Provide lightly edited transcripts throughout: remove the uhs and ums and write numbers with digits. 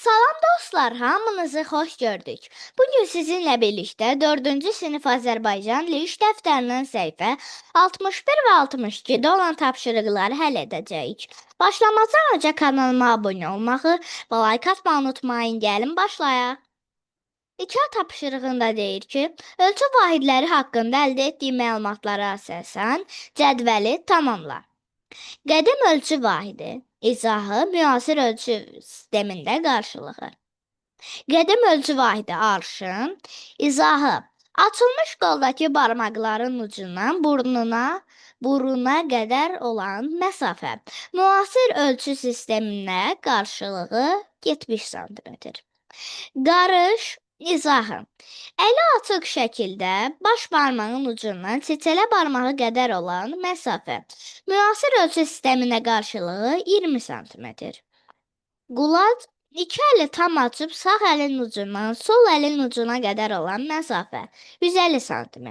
Salam dostlar, hamınızı xoş gördük. Bugün sizinlə birlikdə 4-cü sinif Azərbaycan dili iş dəftərinin səhifə 61 və 62-də olan tapşırıqları həll edəcəyik. Başlamazdan öncə kanalıma abunə olmağı və like atmağı unutmayın. Gəlin başlayaq. 2A tapşırığında deyir ki, ölçü vahidləri haqqında əldə etdiyi məlumatlara əsasən cədvəli tamamla. Qədim ölçü vahidi, izahı, müasir ölçü sistemində qarşılığı. Qədim ölçü vahidi arşın, izahı, açılmış qoldakı barmaqların ucundan buruna qədər olan məsafə. Müasir ölçü sisteminə qarşılığı 70 sm. Qarış, izahı. Əli açıq şəkildə baş barmağın ucundan çiçələ barmağı qədər olan məsafə. Müasir ölçü sisteminə qarşılığı 20 sm. Qulac, iki əli tam açıb sağ əlin ucundan sol əlin ucuna qədər olan məsafə 150 sm.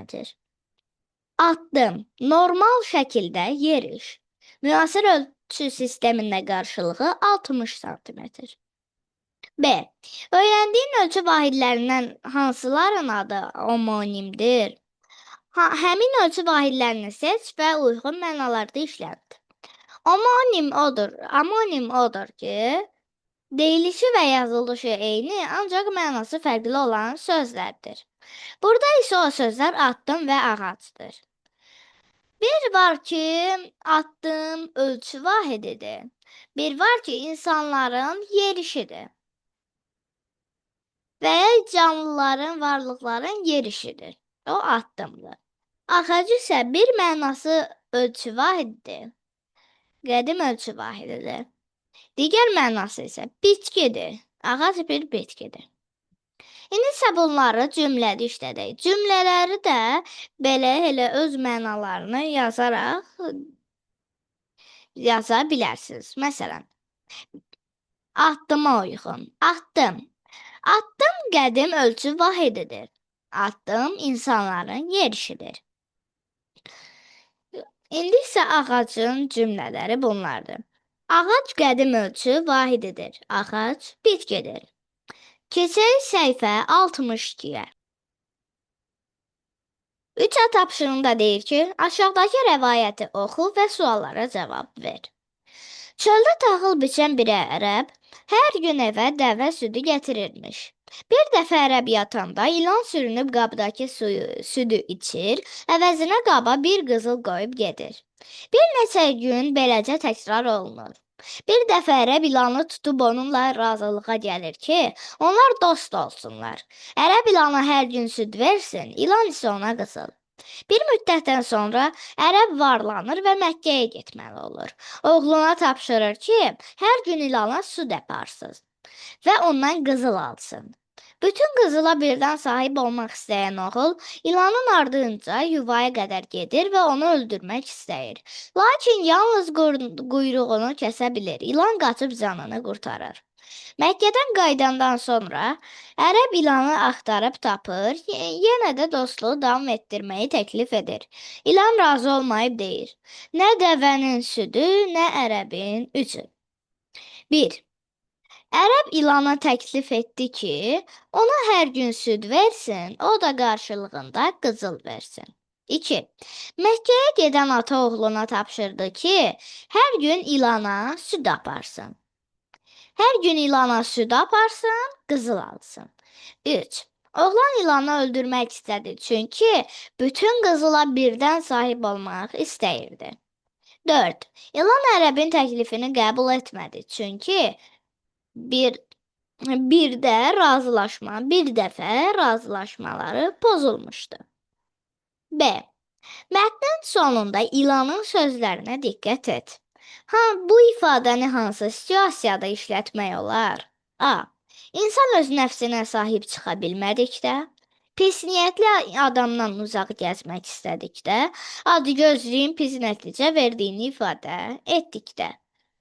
Addım, normal şəkildə yeriş. Müasir ölçü sistemində qarşılığı 60 sm. B. Öyrəndiyin ölçü vahidlərindən hansıların adı homonimdir? Həmin ölçü vahidlərini seç və uyğun mənalarda işlət. Homonim odur ki, deyilişi və yazılışı eyni, ancaq mənası fərqli olan sözlərdir. Burada isə o sözlər addım və ağacdır. Bir var ki, addım ölçü vahididir. Bir var ki, insanların yerişidir. Və ya canlıların, varlıqların yerişidir. O addımdır. Ağac isə bir mənası ölçü vahididir. Qədim ölçü vahididir. Digər mənası isə bitkidir. Ağac bir bitkidir. İndi isə bunları cümlədə işlədək. Cümlələri də belə elə öz mənalarını yazaraq yaza bilərsiniz. Məsələn, addıma uyğun. Addım. Addım qədim ölçü vahididir. Addım insanların yerişidir. İndi isə ağacın cümlələri bunlardır. Ağac qədim ölçü vahididir. Ağac bitkidir. Keçək səhifə 62-yə. 3A tapşırığında deyir ki, aşağıdakı rəvayəti oxu və suallara cavab ver. Çöldə taxıl biçən bir ərəb hər gün evə dəvə südü gətirirmiş. Bir dəfə ərəb yatanda ilan sürünüb qabdakı südü içir, əvəzinə qaba bir qızıl qoyub gedir. Bir neçə gün beləcə təkrar olunur. Bir dəfə ərəb ilanı tutub onunla razılığa gəlir ki, onlar dost olsunlar. Ərəb ilana hər gün süd versin, ilan isə ona qızıl. Bir müddətdən sonra ərəb varlanır və Məkkəyə getməli olur. Oğluna tapşırır ki, hər gün ilana süd aparsın və ondan qızıl alsın. Bütün qızıla birdən sahib olmaq istəyən oğul ilanın ardınca yuvaya qədər gedir və onu öldürmək istəyir. Lakin yalnız quyruğunu kəsə bilir. İlan qaçıb canını qurtarır. Məkkədən qayıdandan sonra ərəb ilanı axtarıb tapır, yenə də dostluğu davam etdirməyi təklif edir. İlan razı olmayıb deyir: Nə dəvənin südü, nə ərəbin üzü. 1. Ərəb ilana təklif etdi ki, ona hər gün süd versin, o da qarşılığında qızıl versin. 2. Məkkəyə gedən ata oğluna tapşırdı ki, hər gün ilana süd aparsın. Hər gün ilana süd aparsın, qızıl alsın. 3. Oğlan ilanı öldürmək istədi, çünki bütün qızıla birdən sahib olmaq istəyirdi. 4. İlan ərəbin təklifini qəbul etmədi, çünki bir dəfə razılaşmaları pozulmuşdu. B. Mətnin sonunda ilanın sözlərinə diqqət et. Bu ifadəni hansı situasiyada işlətmək olar? A. İnsan öz nəfsinə sahib çıxa bilmədikdə, pis niyyətli adamdan uzaq gəzmək istədikdə, acgözlüyün pis nəticə verdiyini ifadə etdikdə.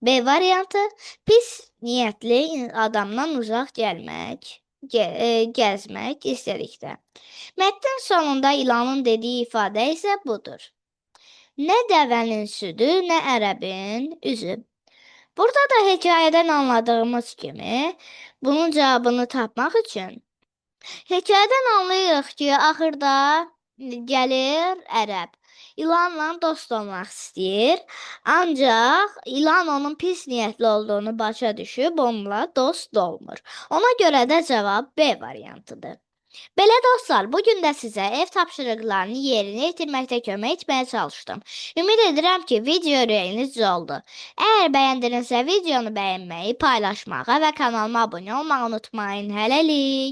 B variantı: pis niyyətli adamdan uzaq gəzmək istədikdə. Mətnin sonunda ilanın dediyi ifadə isə budur. Nə dəvənin südü, nə ərəbin üzü. Burada da hekayədən anladığımız kimi, bunun cavabını tapmaq üçün hekayədən anlayırıq ki, axırda gəlir ərəb. İlanla dost olmaq istəyir. Ancaq ilan onun pis niyyətli olduğunu başa düşüb onunla dost olmur. Ona görə də cavab B variantıdır. Belə dostlar, bu gün də sizə ev tapşırıqlarını yerinə yetirməkdə kömək etməyə çalışdım. Ümid edirəm ki, video ürəyinizcə oldu. Əgər bəyəndinizsə videonu bəyənməyi, paylaşmağı və kanalıma abunə olmağı unutmayın. Hələlik.